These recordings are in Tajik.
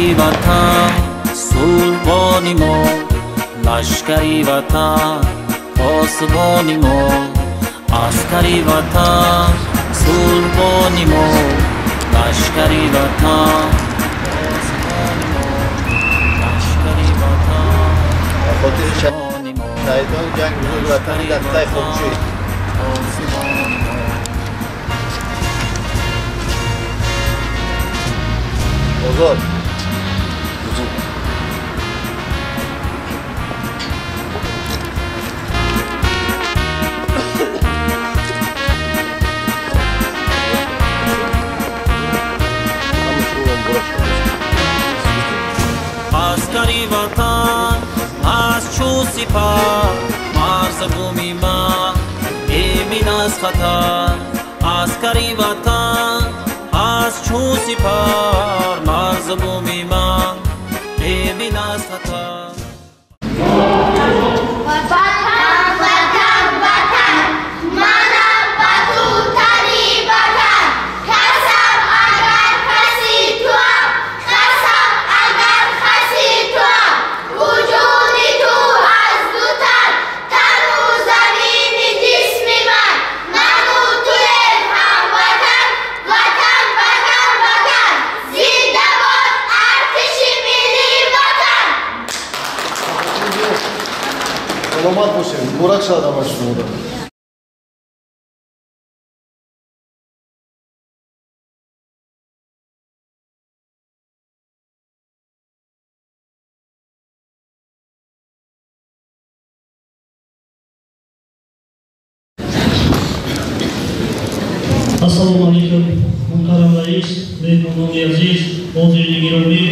Аскари ватан сулбони мо, лашкари ватан посбони мо. Аскари ватан сулбони мо, лашкари ватан посбони мо, лашкари ватан посбони мо. Шаҳидони ҷанги бузурги ватанӣ дастаи худшӯй. Озод. Аскари ватан аз чӯ сипар, марз буми ман эмин аз хатар. Аскари ватан аз чӯ сипар, марз буми ман эмин аз хатар. Ватан, ватан, ватан, манам ба ту тани ватан. Касам агар каси туам, хасам агар хаси туам. Вуҷуди ту аз ду тан, тану замини ҷисми ман. Ману туем ҳамватан, ватан, ватан, ватан. Зинда бод артиши миллии ватан. Саломат бошед, муборак шавад ҳамаи шуморо. Ассалому алайкум, муҳтарам раис, меҳмонони азиз, ҳозирини гиромӣ.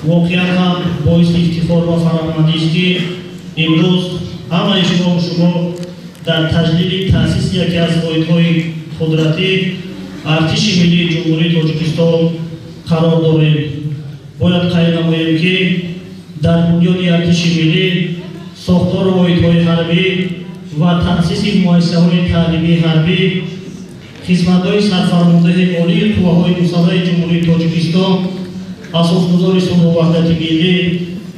Воқеан ҳам боиси ифтихор ва фароҳамандист, ки имрӯз ҳамаи шумо дар таҷлили таъсиси яке аз воҳидҳои қудратӣ Артиши миллии Ҷумҳурии Тоҷикистон қарор дорем. Бояд қайд намоем, ки дар бунёди Артиши миллӣ сохтору воҳидҳои ҳарбӣ ва таъсиси муассисаҳои таълимии ҳарбӣ, хизматҳои сарфармондеҳи олии қувваҳои мусаллаҳи Ҷумҳурии Тоҷикистон, асосгузори сулҳу ваҳдати миллӣ,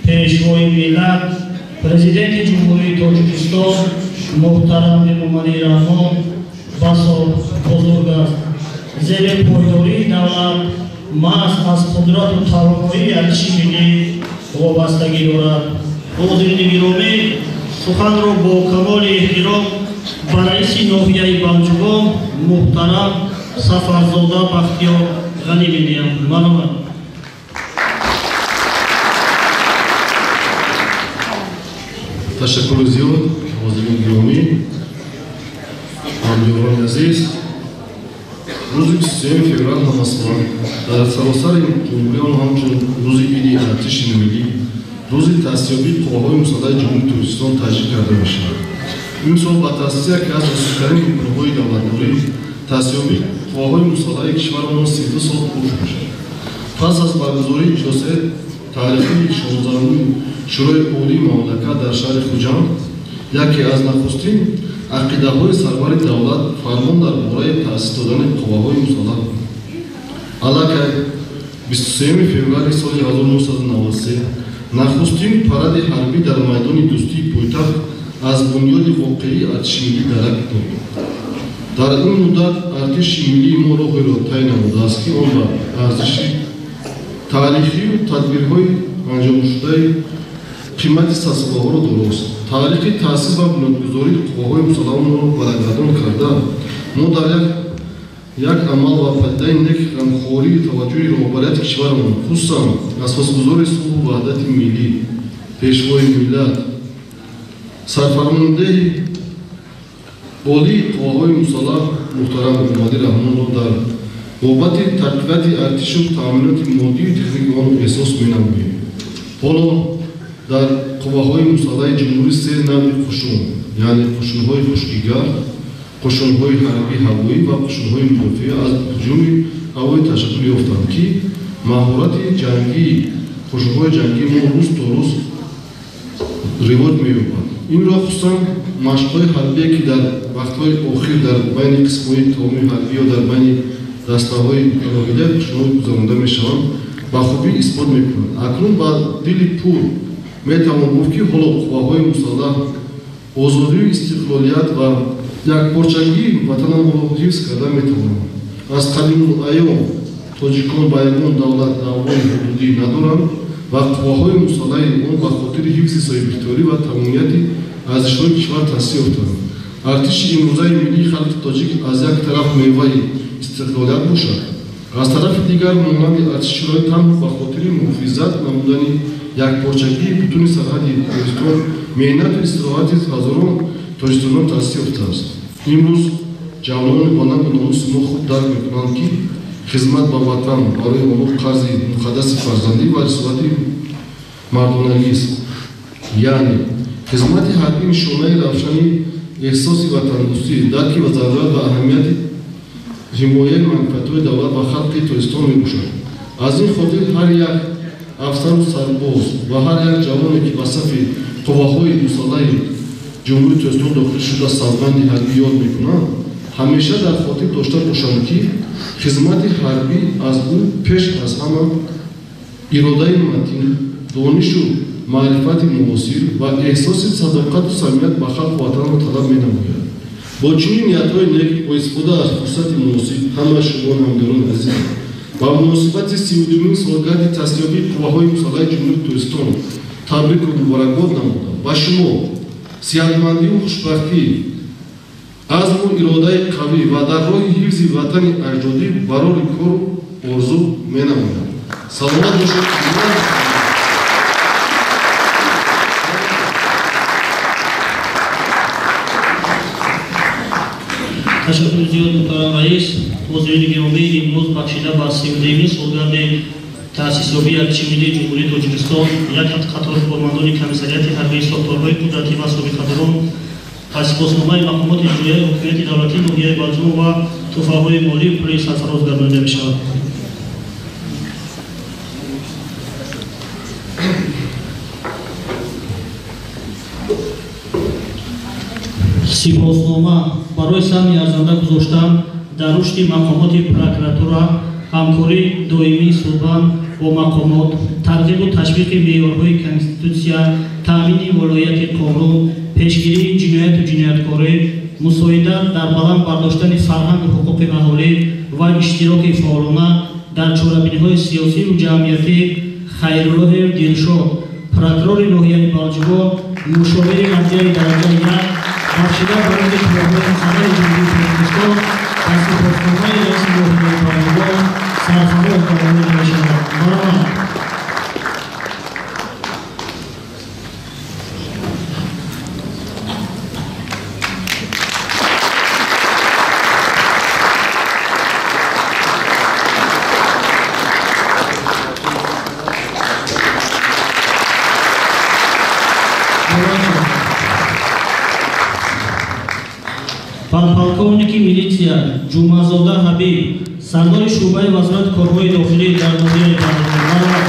пешвои миллат, Президенти Ҷумҳурии Тоҷикистон муҳтарам Эмомалӣ Раҳмон басо бузург аст. Зери пойдории давлат маҳз аз қудрату тавоноии артиши миллӣ вобастагӣ дорад. Ҳозирини гиромӣ, суханро бо камоли эҳтиром ба раиси ноҳияи Балҷувон муҳтарам Сафарзода Бахтиёр Ғанӣ медиҳам. Марҳамат. Ташаккури зиёд, ҳозирини гиромӣ, ҳамёрони азиз. Рӯзи 23 феврал ҳамасола дар саросари ҷумҳуриён ҳамчун рӯзи иди артиши миллӣ, рӯзи таъсисёбии қувваҳои мусаллаҳи Ҷумҳурии Тоҷикистон таҷлил карда мешавад. Имсол ба таъсиси яке аз бузургтарин рукнҳои давлатдорӣ, таъсисёбии қувваҳои мусаллаҳи кишварамон 32 сол пур мешавад. Пас аз баргузории ҷаласаи таърихии 16-уми Шӯрои Олии мамлакат дар шаҳри Хуҷанд, яке аз нахустин ақидаҳои сарвари давлат фармон дар бораи таъсис додани қувваҳои мусаллаҳ буд. Аллакай 23 феврали соли 1993 нахустин паради ҳарбӣ дар майдони дӯстии пойтахт аз бунёди воқеии артиши миллӣ дарак дод. Дар ин муддат артиши миллии мо роҳеро тай намудааст, ки он ба арзиши таърихию тадбирҳои анҷомшудаи қимати садсолаҳоро дорост. Таърихи таъсис ва бунёдгузории қувваҳои мусаллаҳро барагардон карда, мо дар як амал ва падидаи нек ғамхории таваҷҷӯҳи роҳбарияти кишварамон, хусусан асосгузори сулҳу ваҳдати миллӣ, пешвои миллат, сарфармондеҳи олии қувваҳои мусаллаҳ муҳтарам Эмомалӣ Раҳмонро дар бобати тақвияти артишу таъминоти моддию техникии он эҳсос менамоем. Ҳоло дар қувваҳои мусаллаҳи ҷумҳурӣ се навъи қушун, яъне қушунҳои хушкигард, қушунҳои ҳарбии ҳавоӣ ва қушунҳои мудофиа аз ҳуҷуми ҳавоӣ ташаккул ёфтанд, ки маҳорати ҷангии қушунҳои ҷангии мо рӯз то рӯз ривоҷ меёбад. Инро хусусан машқҳои ҳарбие, ки дар вақтҳои охир дар байни қисмҳои таоми ҳарбӣ ё дар байни дастаҳои алоҳидаи қушунҳо гузаронда мешаванд, ба хубӣ исбот мекунад. Акнун ба дили пур метавон гуфт, ки ҳоло қувваҳои мусаллаҳ озодию истиқлолият ва якпорчагии ватанамонро ҳифз карда метавонанд. Аз қадимулайём тоҷикон ба ягон давлат даъвои ҳудудӣ надоранд ва қувваҳои мусаллаҳи он ба хотири ҳифзи соҳибихтиёрӣ ва тамомияти арзишҳои кишвар таъсис ёфтанд. Артиши имрӯзаи миллии халқи тоҷик аз як тараф меваи истиқлолият бошад, аз тарафи дигар монанди артиши танҳо ба хотири муҳофизат намудани якпорчагии бутуни сарҳади Тоҷикистон меҳнату истироҳати ҳазорон тоҷикистонон таъсис ёфтааст. Имрӯз ҷавонони бо нангу номуси мо хуб дарк мекунанд, ки хизмат ба ватан барои онҳо қарзи муқаддаси фарзандӣ ва рисолати мардонагист. Яъне хизмати ҳарбӣ нишонаи равшани эҳсоси ватандӯстӣ, дарки ва зарурат ва аҳамияти ҳимояи манфиатҳои давлат ва халқи Тоҷикистон мебошад. Аз ин хотир ҳар як афсару сарбоз ва ҳар як ҷавоне, ки ба сафи қувваҳои мусаллаҳи Ҷумҳурии Тоҷикистон дохил шуда савганди ҳарбӣ ёд мекунанд, ҳамеша дар хотир дошта бошанд, ки хизмати ҳарбӣ аз ӯ пеш аз ҳама иродаи матин, донишу маърифати муосир ва эҳсоси садоқату самимият ба халқу ватанро талаб менамояд. Бо чунин ниятҳои нек, бо истифода аз фурсати муносиб, ҳама шумо ҳамдиёрони азиз ба муносибати 32-умин солгарди таъсисёбии қувваҳои мусаллаҳи Ҷумҳурии Тоҷикистон табрику муборакбод намуда ба шумо сиҳатмандию хушбахтӣ, азму иродаи қавӣ ва дар роҳи ҳифзи ватани аҷдодӣ барори кору орзу менамоям. Саломат бошед. Ташаккури зиёд, муҳтарам раис. Ҳозирини гиромӣ, имрӯз бахшида ба 32-умин солгарди таъсисёбии Артиши миллии Ҷумҳурии Тоҷикистон як қатор кормандони комиссариати ҳарбии сохторҳои қудратӣ ва собиқадорон ба сипосномаи мақомоти иҷроияи ҳокимияти давлатии ноҳияи Балҷувон ва тӯҳфаҳои молию пулии сарфароз гардонида мешавад. Сипоснома барои саҳми арзанда гузоштан дар рушди мақомоти прокуратура, ҳамкории доимии судманд бо мақомот, тарғибу ташвиқи меъёрҳои конститутсия, таъмини волоияти қонун, пешгирии ҷинояту ҷинояткорӣ, мусоидат дар баланд бардоштани фарҳангу ҳуқуқи аҳолӣ ва иштироки фаъолона дар чорабиниҳои сиёсию ҷамъиятӣ Хайруллоҳев Дилшод, прокурори ноҳияи Балҷувон, мушовири адлияи дараҷаи 1, бахшида ба рӯзи қувваҳои мусаллаҳи Ҷумҳурии Тоҷикистон ба сипосномаи раиси ноҳияи Балҷувон сарфароз гардонида мешавад. Марҳамат. Подполковники милиция Ҷумазода Ҳабиб, сардори шӯъбаи вазорати корҳои дохилӣ дар ноҳияи Балҷувон.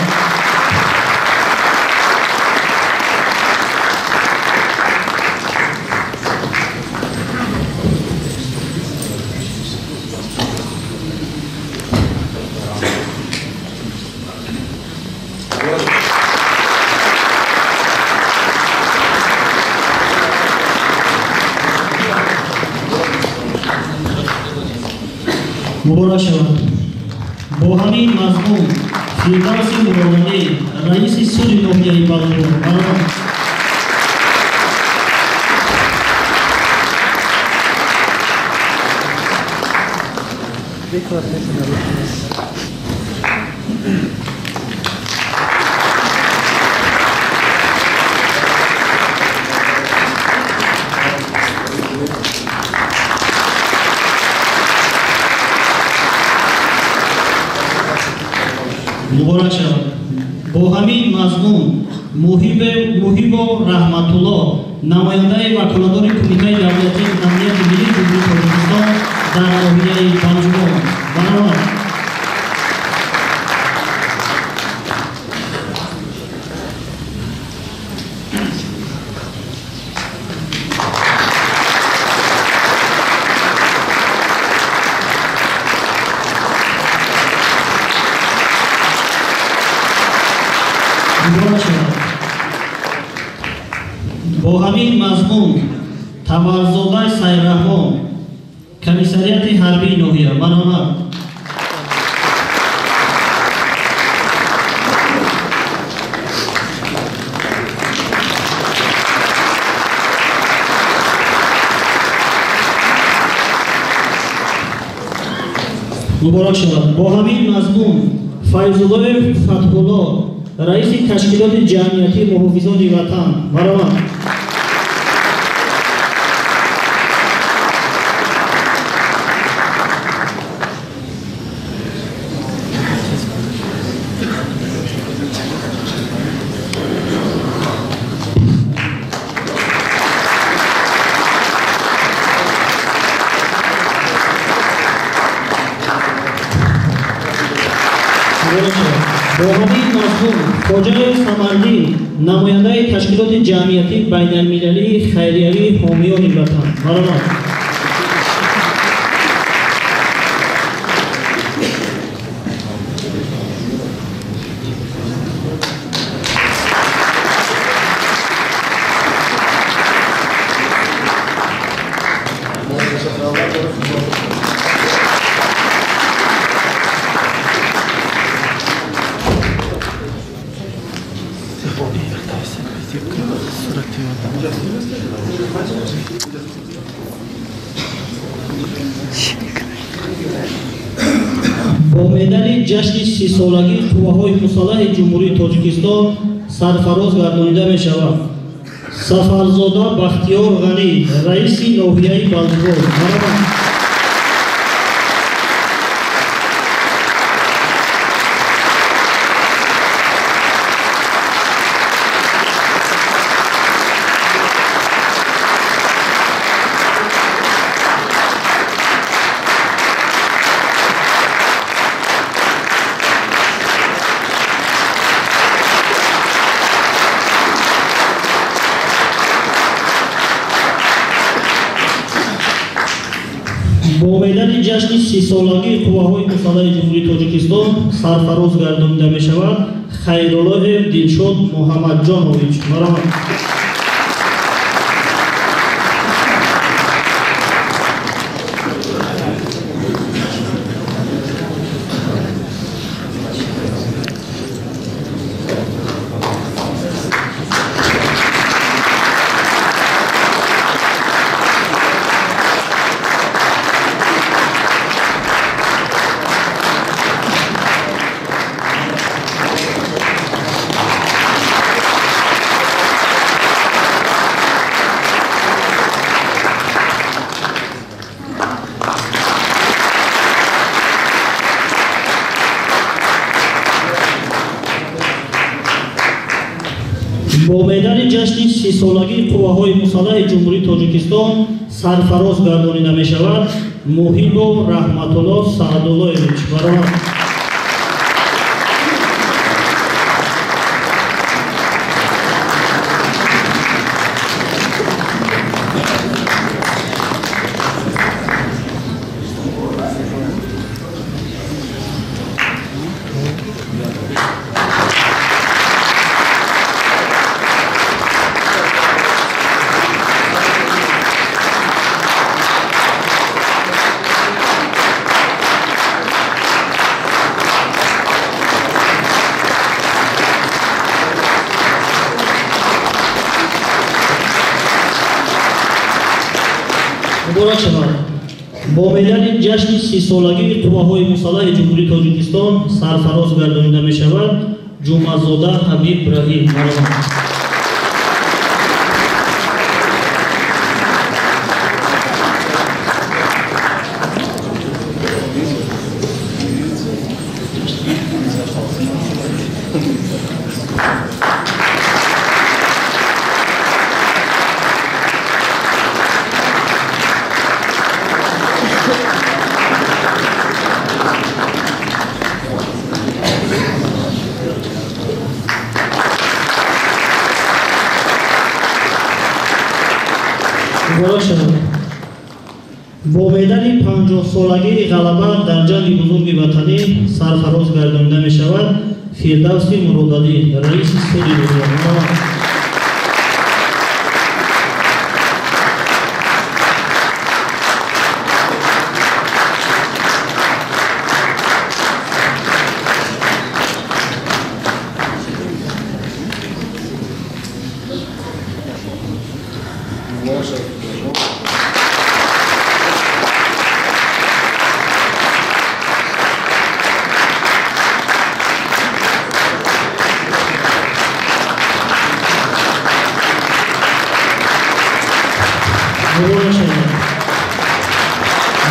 Муборак шавад. Бо ҳамин мазмун Фирдавси Муродалӣ, раиси суди ноҳияи Балҷувон. Муборак шавад. Бо ҳамин мазмун Муҳибо Раҳматулло, намояндаи ваколатдори Кумитаи давлатии амнияти миллии Ҷумҳурии Тоҷикистон дар ноҳияи Балҷувон. Баромад. Муборак шавад. Бо ҳамин мазмун Таварзодаи Сайраҳмон, комиссариати ҳарбии ноҳия, марҳамат. Муборак шавад. Бо ҳамин мазмун Файзуллоев Фатҳулло, раиси ташкилоти ҷамъиятии муҳофизони ватан, марҳамат. Бо ҳамин мазмун Хоҷаев Самардин, намояндаи ташкилоти ҷамъиятии байналмилалии хайриявии ҳомиёни ватан, марҳамат. Бо медали ҷашни 30-солагии қувваҳои мусаллаҳи Ҷумҳурии Тоҷикистон сарфароз гардонида мешавад Сафарзода Бахтиёр Ғанӣ, раиси ноҳияи Балҷувон. Марҳамат. Бо медали ҷашни 30-солагии қувваҳои мусаллаҳи Ҷумҳурии Тоҷикистон сарфароз гардонида мешавад Хайруллоев Дилшод Муҳаммадҷонович. Марҳамат. Бо медали ҷашни 30-солагии қувваҳои мусаллаҳи Ҷумҳурии Тоҷикистон сарфароз гардонида мешавад Муҳибов Раҳматулло Саъдуллоевич. Марҳамат. Муборак шавад. Бо медали ҷашни 30-солагии қувваҳои мусаллаҳи Ҷумҳурии Тоҷикистон сарфароз гардонида мешавад Ҷумъазода Ҳабиб Раҳим. Марҳамат. Бо медали 50-солагии ғалаба дар ҷанги бузурги ватанӣ сарфароз гардонида мешавад Фирдавси Муродалӣ, раиси суди ноҳия.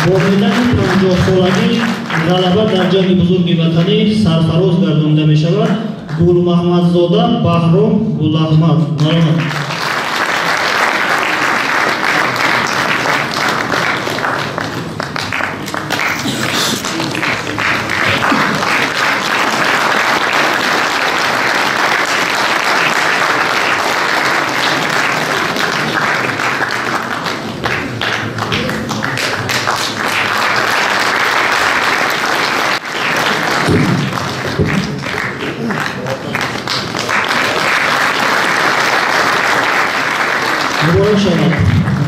Бо медали 50-солагӣ ғалаба дар ҷанги бузурги ватанӣ сарфароз гардонида мешавад Гулмаҳмадзода Баҳром Гулаҳмад. Марҳамат.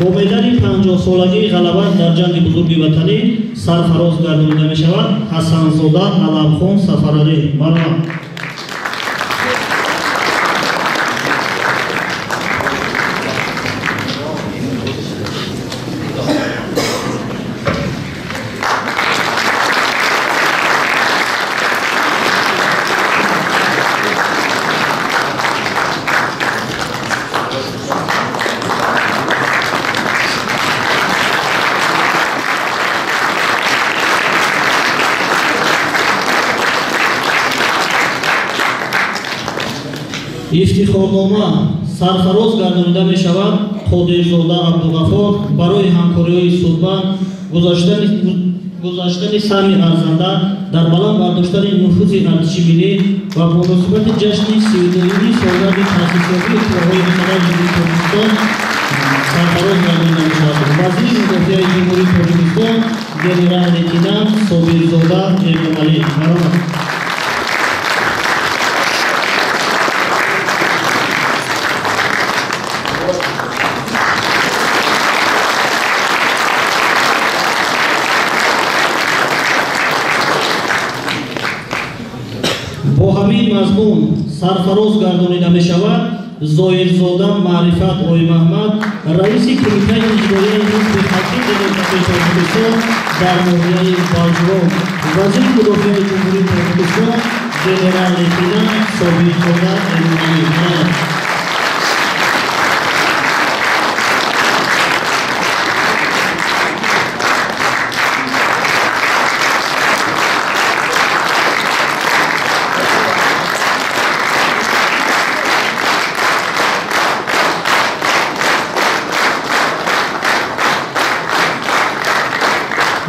Бо медали 50-солагии ғалаба дар ҷанги бузурги ватанӣ сарфароз гардонида мешавад Ҳасанзода Аламхон Сафаралӣ. Марҳамат. Ифтихорнома сарфароз гардонида мешавад Қодирзода Абдуғафор барои ҳамкориҳои судманд, гузаштани саҳми арзанда дар баланд бардоштани нуфузи артиши миллӣ ва бо муносибати ҷашни 32-юми солгарди таъсисёбии қувваҳои мусаллаҳи Ҷумҳурии Тоҷикистон сарфароз гардонида мешавад вазири мудофиаи Ҷумҳурии Тоҷикистон генерал-лейтенант Собирзода Эмомалӣ. Марҳамат. Бо ҳамин мазмун сарфароз гардонида мешавад Зоирзода Маърифат Оймаҳмад, раиси кумитаи иҷроияи ҳизби халқи демократии Тоҷикистон дар ноҳияи Балҷувон, вазири мудофиаи Ҷумҳурии Тоҷикистон генерал-лейтенант Собирзода Эмомалӣ.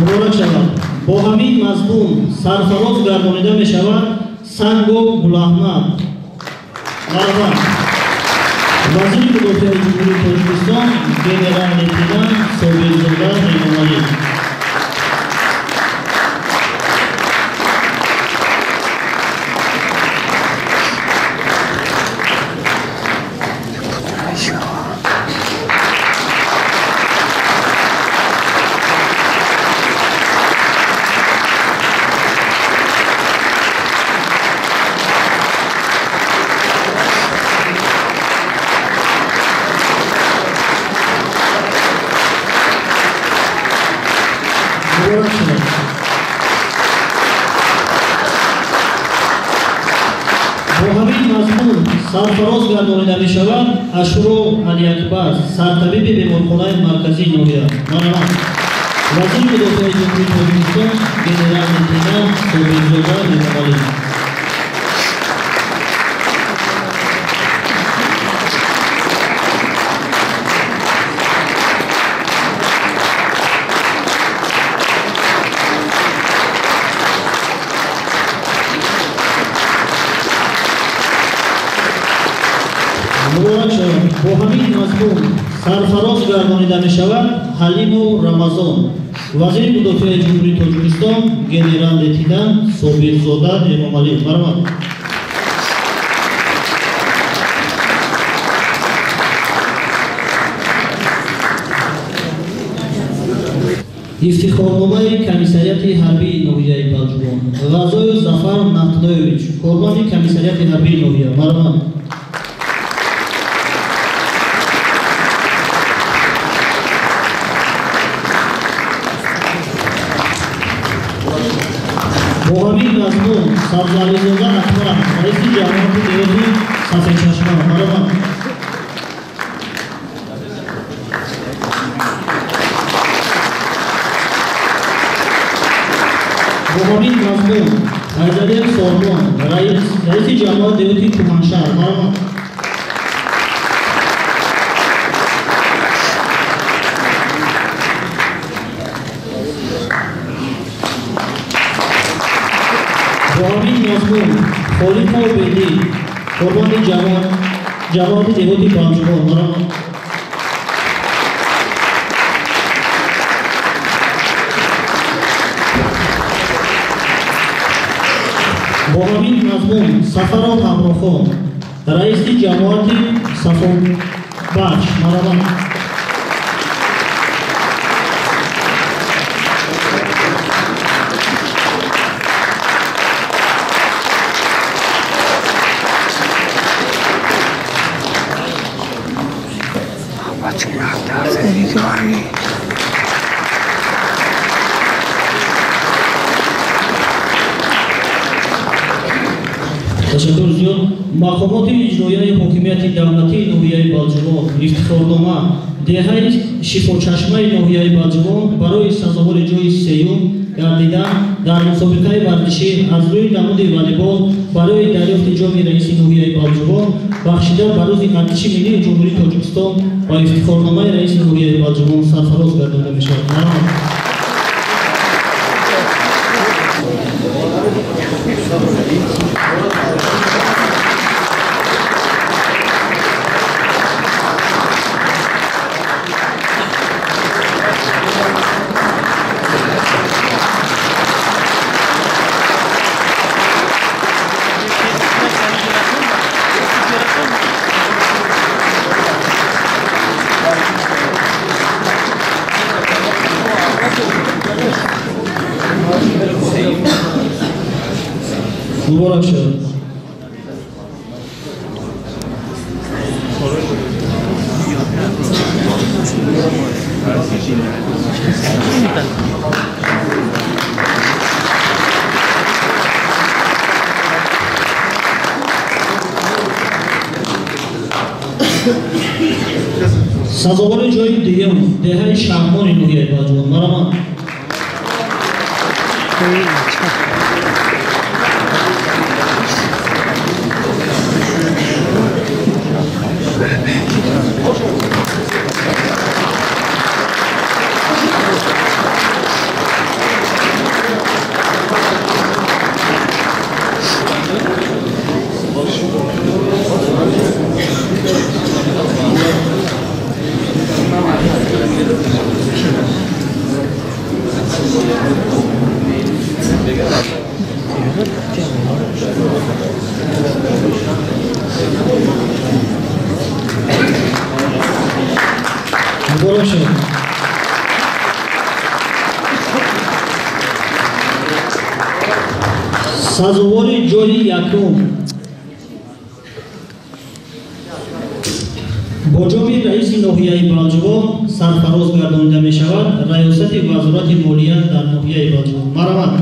Муборак шавад. Бо ҳамин мазмун сарфароз гардонида мешавад Санго Гулаҳмад. Марҳамат. Вазири мудофиаи Ҷумҳурии Тоҷикистон генерал-лейтенант Собирзода Эмомалӣ. Бо ҳамин мазмун сарфароз гардонида мешавад Ашуро Алиакбар, сартабиби беморхонаи марказии ноҳия. Марҳамат. Вазири мудофиаи Ҷумҳурии Тоҷикистон генерал-лейтенант Собирзода Эмомалӣ. Бо ҳамин мазмун сарфароз гардонида мешавад Ҳалимов Рамазон, вазири мудофиаи Ҷумҳурии Тоҷикистон генерал-лейтенант Собирзода Эмомалӣ. Марҳамат. Ифтихорномаи комиссариати ҳарбии ноҳияи Балҷувон Ғазоев Зафар Нақдоевич, корманди комиссариати ҳарбии ноҳия. Марҳамат. Бо ҳамин мазмун Сабзализода Акбар, раиси ҷамоати деҳоти Сафедчашма. Марҳамат. Бо ҳамин мазмун Ҳайдарев Сормон, раиси ҷамоат деҳоти Кӯҳаншаҳр. Марҳамат. Бо ҳамин мазмун Холиқов Бедӣ, корманди ҷамоати деҳоти Балҷувон. Марҳамат. Бо ҳамин мазмун Сафаров Ҳамрохон, раиси ҷамоати Сафобахш. Марҳамат. Ташаккур зиёд. Мақомоти иҷроияи ҳокимияти давлатии ноҳияи Балҷувон ифтихорнома деҳаи Шифочашмаи ноҳияи Балҷувон барои сазовори ҷои сеюм гардидан дар мусобиқаи варзишӣ аз рӯи намуди волейбол барои дарёфти ҷоми раиси ноҳияи Балҷувон бахшида ба рӯзи артиши миллии Ҷумҳурии Тоҷикистон ва ифтихорномаи раиси ноҳияи Балҷувон сарфароз гардонида мешавад. Марҳамат. Муборак шавад. Сазовори ҷои дуюм деҳаи Шаҳмони ноҳияи Балҷувон. Марҳамат. Муборак шавад. Сазовори ҷои якум бо ҷоми раиси ноҳияи Балҷувон сарфароз гардонида мешавад раёсати вазорати молия дар ноҳияи Балҷувон. Марҳамат.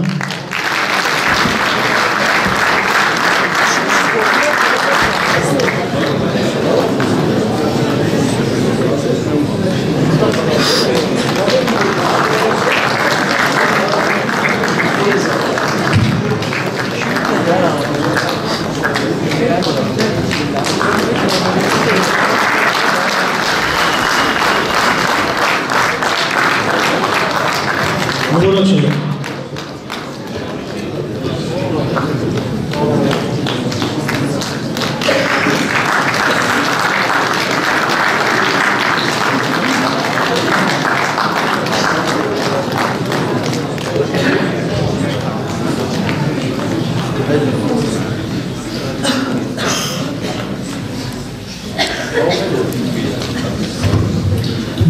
Муборак шавад.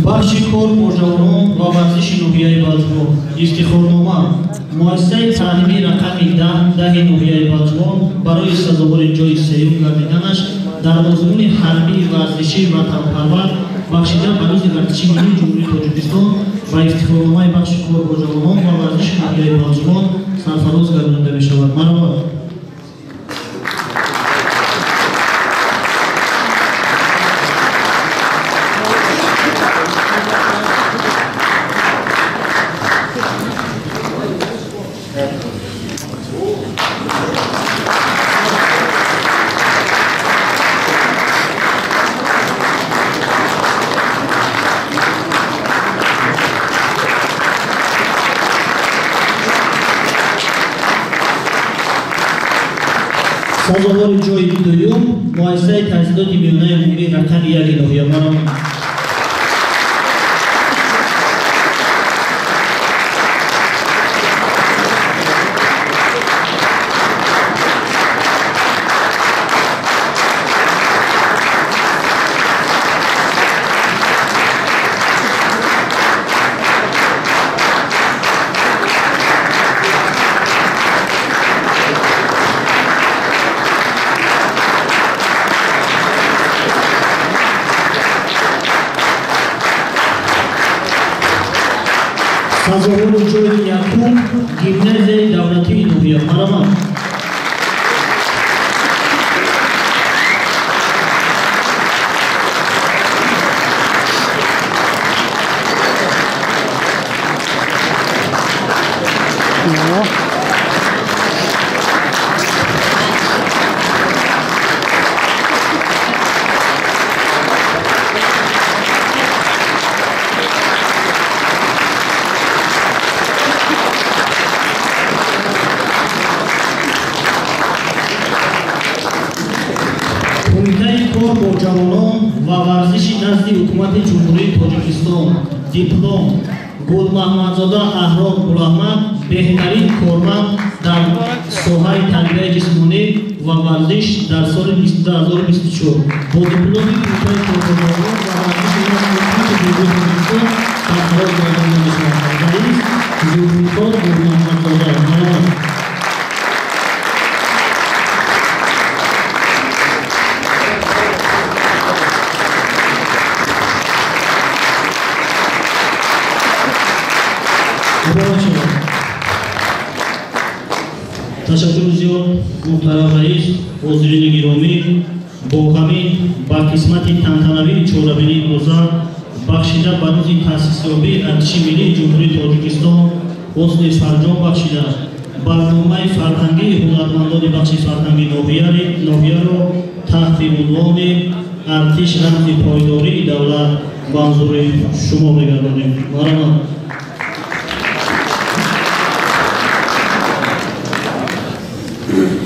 Бахши кор бо ҷавонон ва варзиши ноҳияи Балҷувон ифтихорнома муассисаи таълимии рақами 10 ноҳияи Балҷувон барои сазовори ҷойи сеюм гардиданаш дар озмуни ҳарбии варзишии ватанпарвар бахшида ба рӯзи варзиши миллии Ҷумҳурии Тоҷикистон ва ифтихорномаи бахши кор бо ҷавонон ва варзиши ноҳияи Балҷувон сарфароз гардонида мешавад. Марҳамат. Сазовори ҷойи дуюм муассисаи таҳсилоти миёнаи умумии рақами 1 ноҳия. Марҳамат. Сазовори ҷойи якум гимназияи давлатии ноҳия. Марҳамат. Кумитаи кор бо ҷавонон ва варзиши назди Ҳукумати Ҷумҳурии Тоҷикистон диплом Гулмаҳмадзода Аҳрор Гулаҳмад беҳтарин корманд дар соҳаи тарбияи ҷисмонӣ ва варзиш дар соли 2024 бо дипломи Кумитаи кор бо ҷавонон ва варзиши назди Ҳукумати Ҷумҳурии Тоҷикистон сарфароз гардонида мешавад. Раис Зулфиқор Гулмаҳмадзода. Марҳамат. Ташаккури зиёд, муҳтарам раис, ҳозирини гиромӣ. Бо ҳамин ба қисмати тантанавии чорабинии имрӯза бахшида ба рӯзи таъсисёбии Артиши миллии Ҷумҳурии Тоҷикистон ҳусни фарҷом бахшида барномаи фарҳангии ҳунармандони бахши фарҳанги ноҳияро таҳти унвони Артиш рамзи пойдории давлат манзури шумо мегардонем. Марҳамат. Thank you.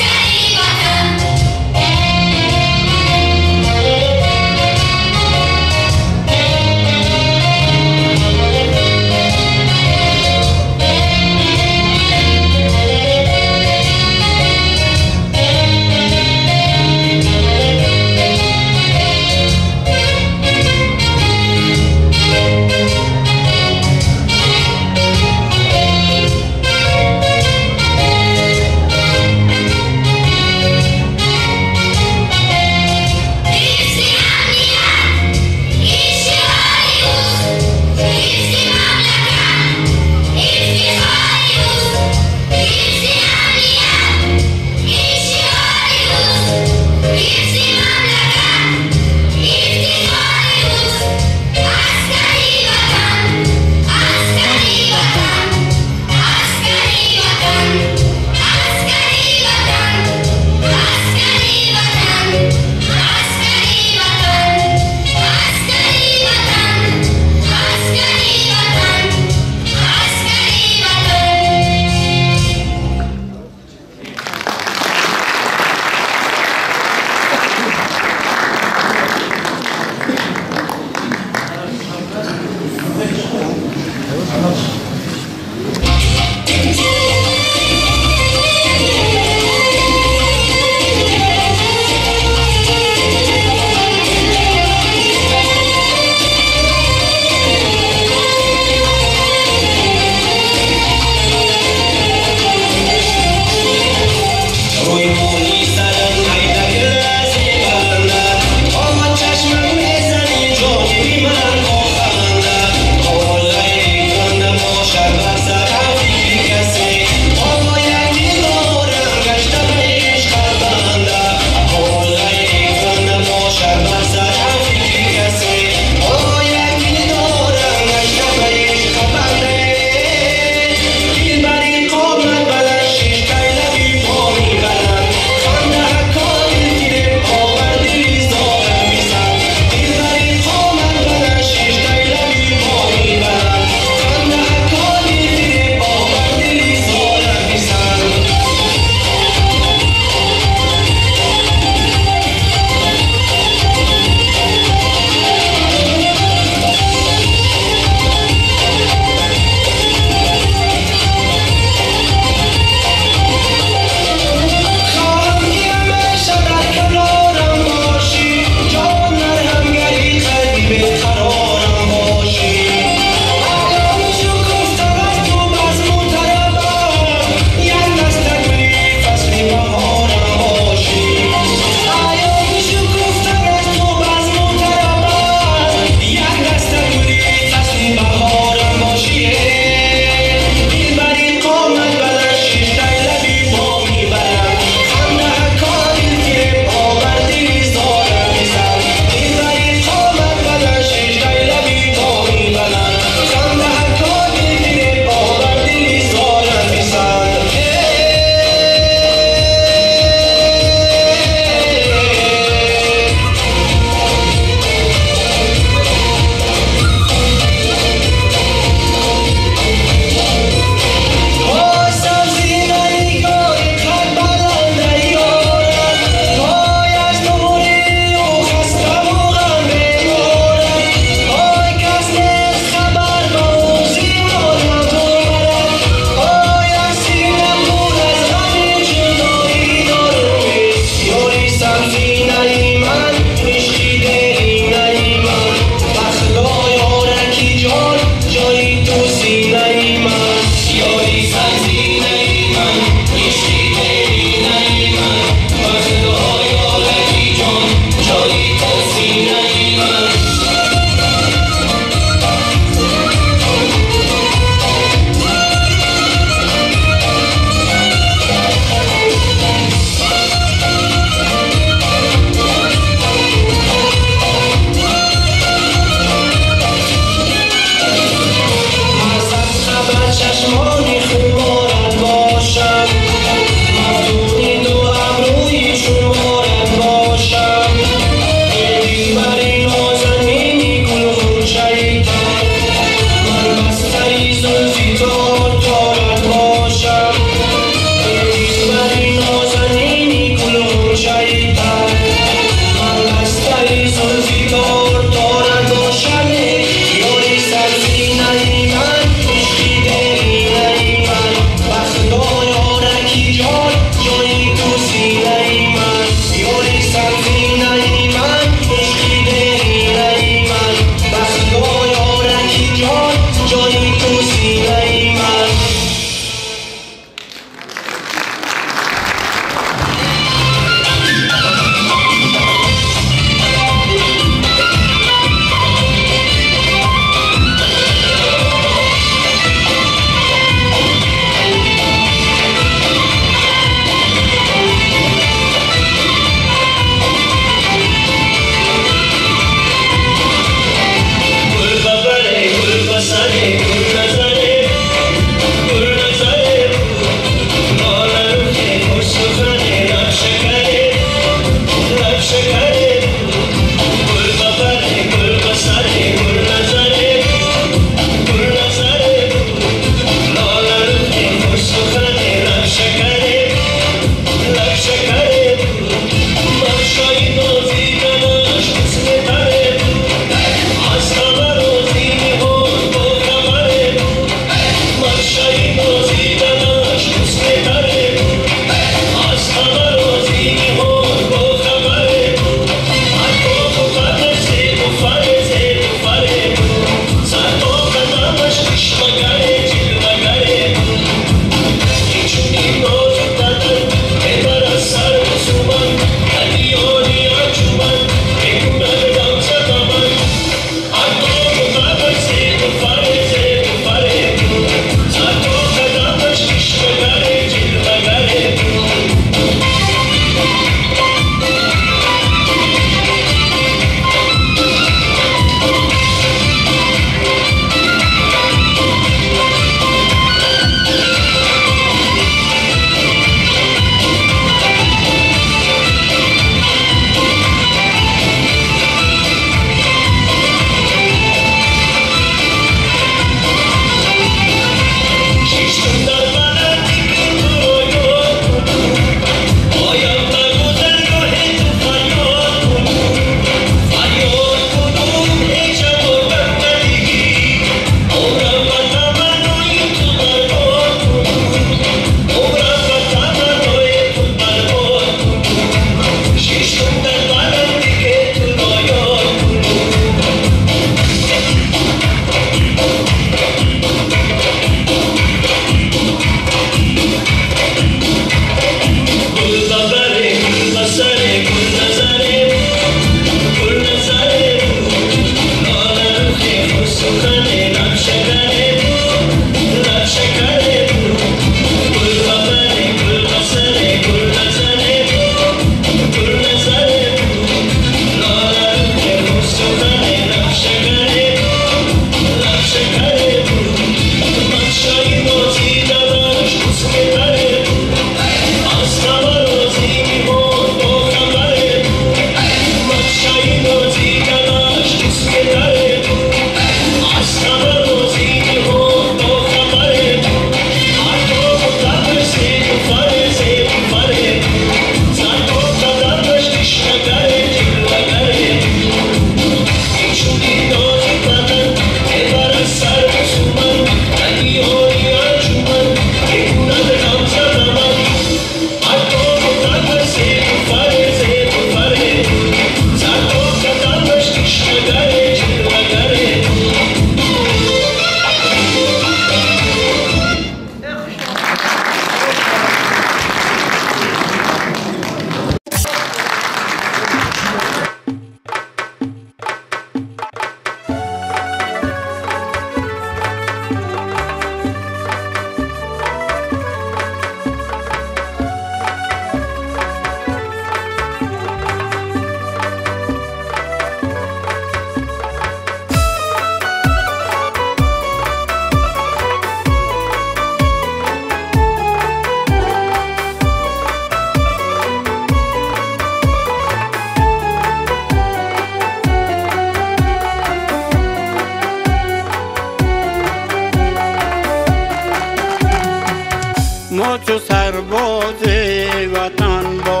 Чу сарбози ватан бо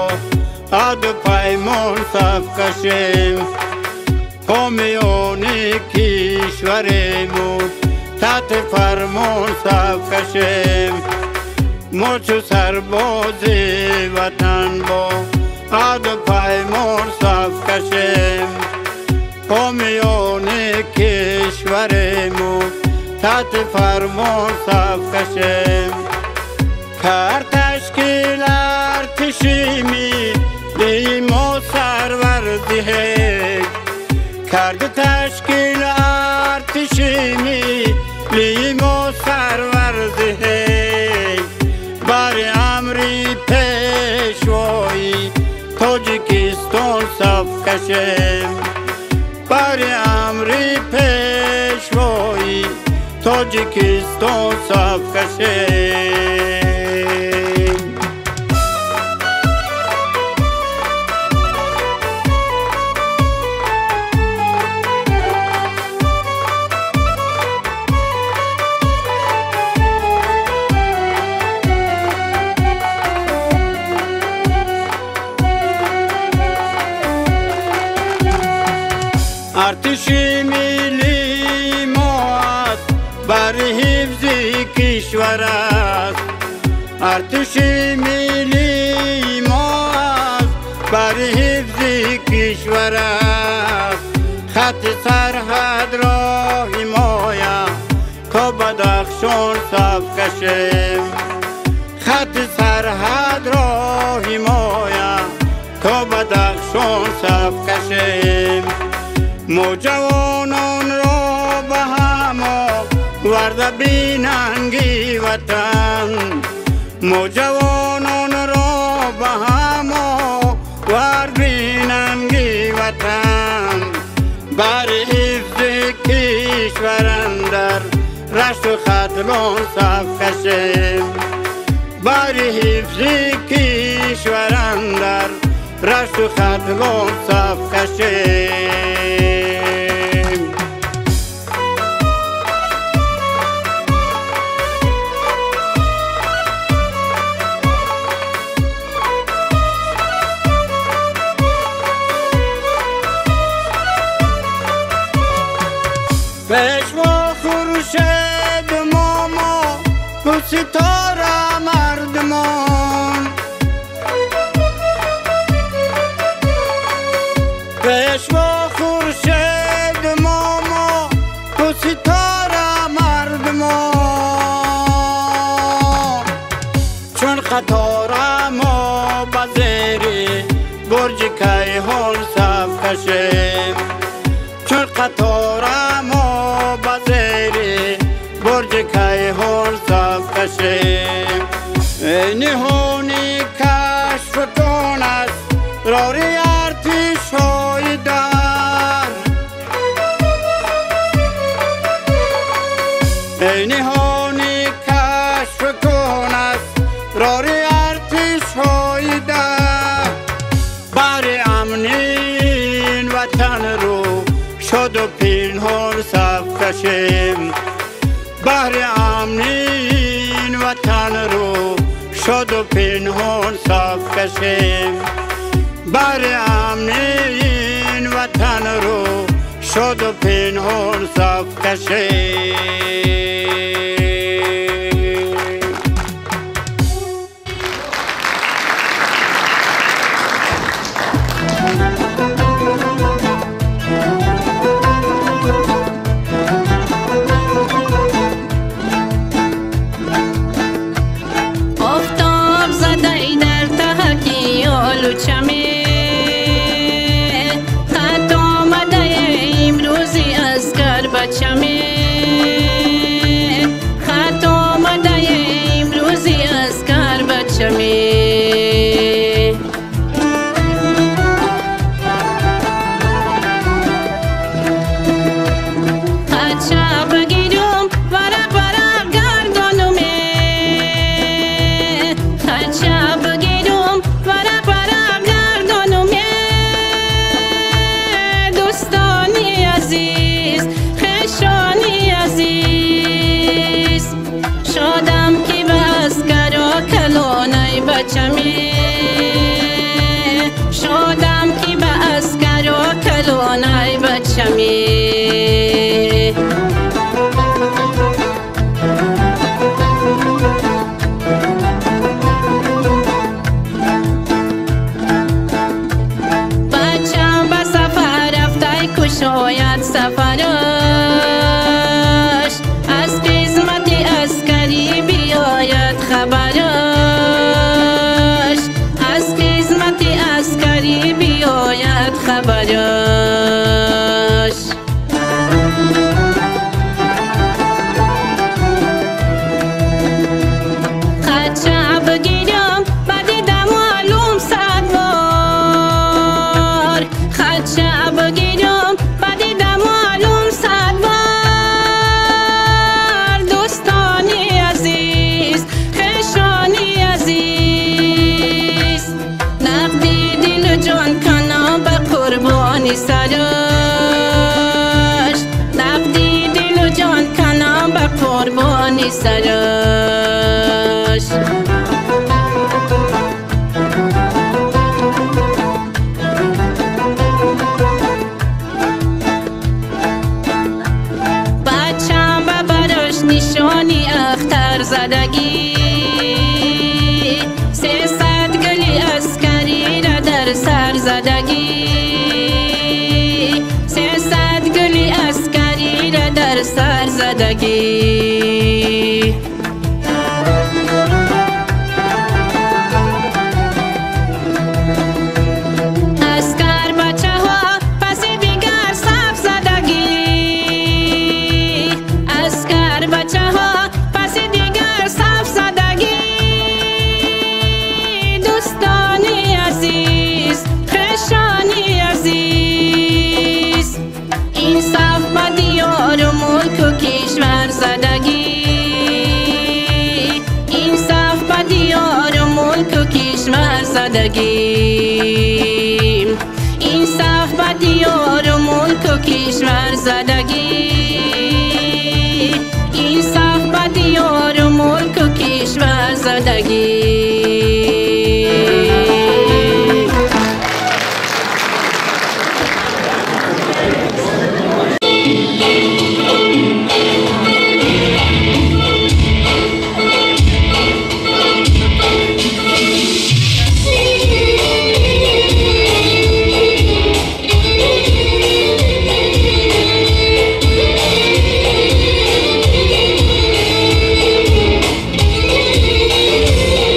аҳду паймон саф кашем, ҳомиёни кишварему таҳти фармон саф кашем. Мо чу сарбози ватан бо аҳду паймон саф кашем, ҳомиёни кишварему таҳти фармон саф кашем. Кар ташкил артиши миллии мо сарвар диҳед, кард ташкил артиши миллии мо сарвар диҳед. Бари амри пешвои Тоҷикистон саф кашем, бари амри пешвои Тоҷикистон саф кашем. Артиши миллии мо аст бари ҳифзи кишвар аст, артиши миллии мо аст бари ҳифзи кишвар аст. Хати сарҳадро ҳимоя то Бадахшон саф кашем, хати сарҳадро ҳимоя то Бадахшон саф кашем. Мо ҷавононро ба ҳамо варда бинанги ватан, мо ҷавононро ба ҳамо вард бинанги ватан. Бари ҳифзи кишвар андар Рашту Хатлон саф кашем, бари ҳифзи кишвар андар Рашту Хатлон саф кашем. Пешво Хуршед момо ситора мардумон, Пешво Хуршед момо ситора мардумон. Чун қатора мо ба зери бурҷи кайҳон саф кашем, чун қатора мо ба артишҳои дар. Эй ниҳони кашф кун асрори артишҳои дар. Баҳри амнин ватан рӯ шуду пинҳон саф кашем. Баҳри амнин ватан рӯ шуду пинҳон саф кашем. Баҳри амнин ватан рӯ шуду пинҳон саф кашем. شدم که به عسکر و کلانای بچمی. بچم به سفر رفته کشاید سفرش، از خدمت عسکری بیاید خبرش، از خدمت عسکری بیاید خبرش. خدشه بگیرم بدیدم معلوم صد بار، خدشه بگیرم بدیدم معلوم صد بار. دوستانی عزیز، خویشانی عزیز، نقدی دل و جان کنم به قربانی سرش، نقدی دل و جان کنم به قربانی سرش. بچم به براش نشانی اختر زدگی، 300 گلی عسکری را در سر زدگی، 300 گلی عسکری را در سر زدگی. عسکر بچه ها پس دیگر صف زدگی، عسکر بچه ها پس دیگر صف زدگی. دوستانی عزیز، خویشانی عزیز، این صف به دیار و ملک و کشور زدگی، این صف به دیار و ملک و کشور زدگی، این صف به دیار و ملک و کشور زدگی، این صف به دیار و ملک و کشور زدگی. Thank you.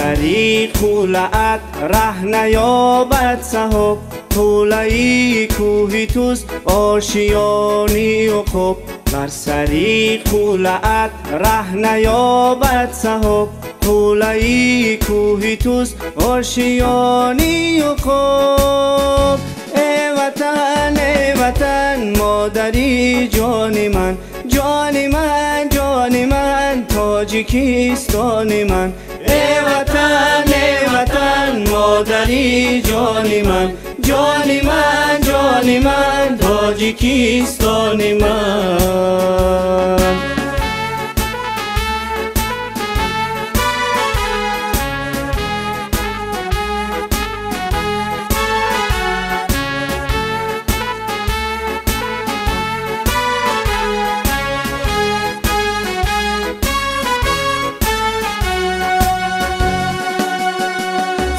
سری قولت ره نیابد صحاب، قوله‌ای کوهی توست آشیانی عقاب. بر سری قولت ره نیابد صحاب، قوله‌ای کوهی توست آشیانی عقاب. ای وطن ای وطن مادری جان من، جان من جان من تاجیکستان من. ای وطن ای وطن مادری جان من، جان من جان من تاجیکستان من.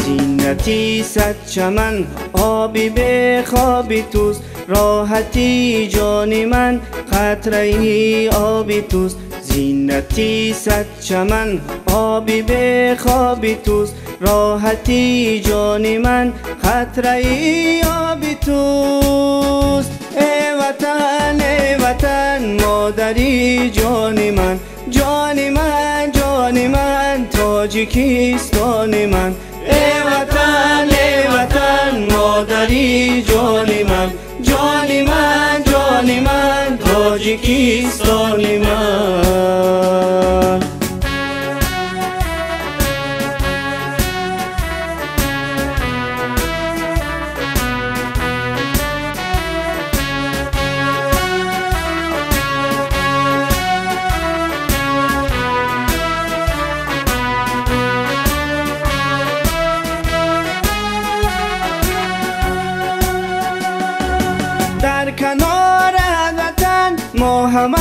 زینتی صد چمن آبی به خوابی توست، راحتی جان من قطره ای آبی توست. زینتی صد چمن آبی به خوابی توست، راحتی جان من قطره ای آبی توست. ای وطن ای وطن مادری جان من، جان من جان من تاجیکستان من. ای وطن ای وطن مادری جان من، جان من جان من تاجیکستان من. در کنار وطن ما همه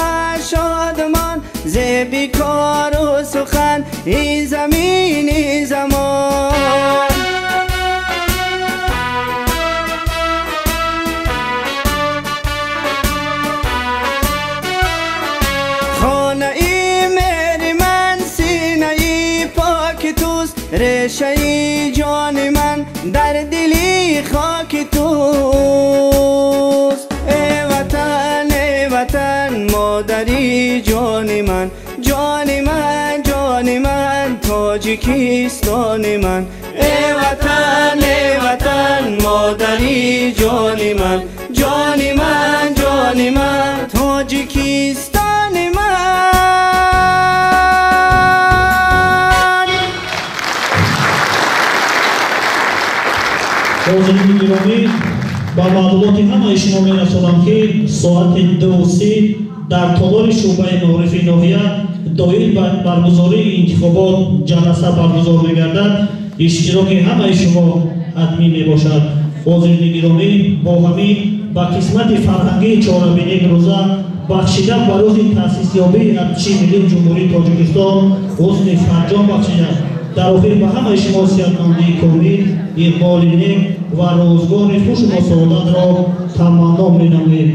شادمان، ز بیکار و سخن این زمین این زمان. خانه ای مهر من سینه ای پاک توست، ریشه ای جان من در دلی خاک توست. ای وطن ای وطن مادری جان من، جان من جان من تاجیکستان من. ای وطن ای وطن مادری جان من، جان من جان من تاجیکستان من. ҳозирини гиромӣ, ба маълумоти ҳамаи шумо мерасонам, ки соати 2:30 дар толори шӯъбаи маорифи ноҳия доир ба баргузории интихобот ҷаласа баргузор мегардад. Иштироки ҳамаи шумо ҳатмӣ мебошад. Ҳозирини гиромӣ, бо ҳамин ба қисмати фарҳангии чорабинии имрӯза бахшида ба рӯзи таъсисёбии Артиши Миллии Ҷумҳурии Тоҷикистон ҳусни фарҷом бахшида, дар охир ба ҳамаи шумо сиҳатмандии комил, иқболи нек ва рӯзгори хушу саодатро таманно менамоем.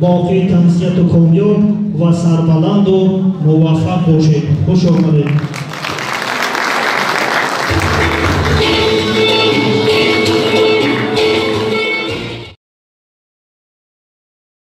Боқӣ тансиҳату комёб ва сарбаланду муваффақ бошед. Хуш омадед.